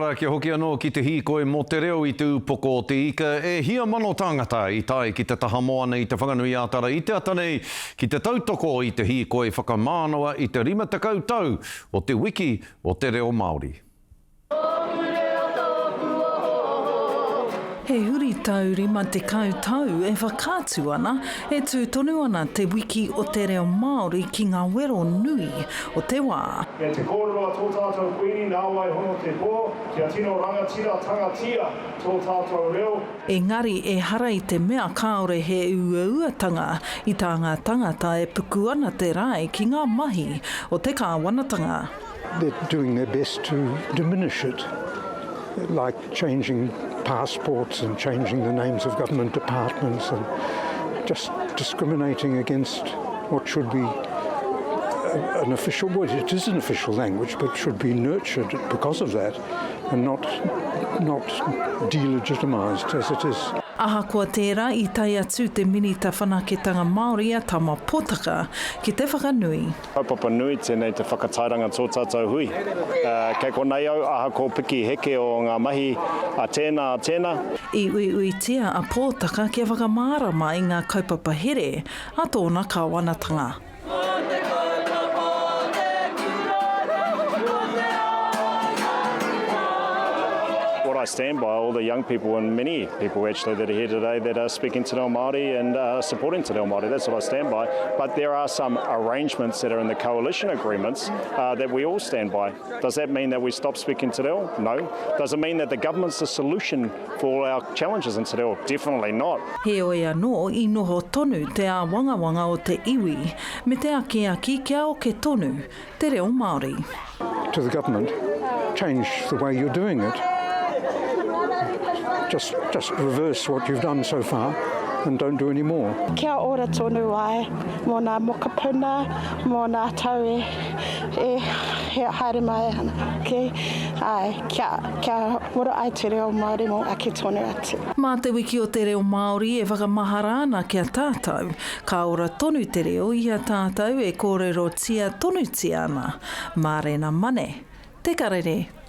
Kia hoki anō ki te hīkoi mō te reo i Te Ūpoko o Te Ika, e hia mano tāngata i tae ki te taha moana i Te Whanganui-ā-Tara i te ata nei ki te tautoko i te hīkoi whakamānawa i te 50 tau o te Wiki o te Reo Māori. He huritau 50 tau e whakaatu ana, e tū tonu ana te Wiki o te Reo Māori ki ngā wero nui o te wā. Me te kōrero a tō tātou Kuini nāwai hono te pō, kia tino rangatira tangatia tō tātou reo. Engari ehara i te mea kāore he uauatanga i tā ngā tangata e puku ana te rae ki ngā mahi o te kāwanatanga. They're doing their best to diminish it, like changing passports and changing the names of government departments and just discriminating against what should be an official, well, it is an official language, but should be nurtured because of that and not, not delegitimised as it is. Ahakoa tērā, i tae atu te Minita Whanaketanga Māori a Tama Potaka ki te whakanui. Kaupapa nui tēnei te whakatairanga tō tātou hui. Kei konei au ahakoa piki heke o ngā mahi a tēnā, a tēnā. I uiuitia a Pōtaka kia whakamārama i ngā kaupapa here a tōna kāwanatanga. What I stand by, all the young people and many people actually that are here today that are speaking te reo Māori and uh, supporting te reo Māori. That's what I stand by. But there are some arrangements that are in the coalition agreements uh, that we all stand by. Does that mean that we stop speaking te reo? No. Does it mean that the government's the solution for all our challenges in te reo? Definitely not. Heoi anō, i noho tonu te āwangawanga o te iwi me te akiaki kia oke tonu te reo Māori. To the government, change the way you're doing it. Just, just reverse what you've done so far and don't do any more. Kia ora tonu ai mō ngā mokopuna, mō ngā tau e, e haere mai ana. Okay? Ai, kia, kia ora ai te reo Māori mō ake tonu atu. Mā Te Wiki o te Reo Māori e whakamahara ana ki a tātou, Ka ora tonu te reo i a tātou e kōrerotia tonutia ana. Mārena Mane, Te Karere.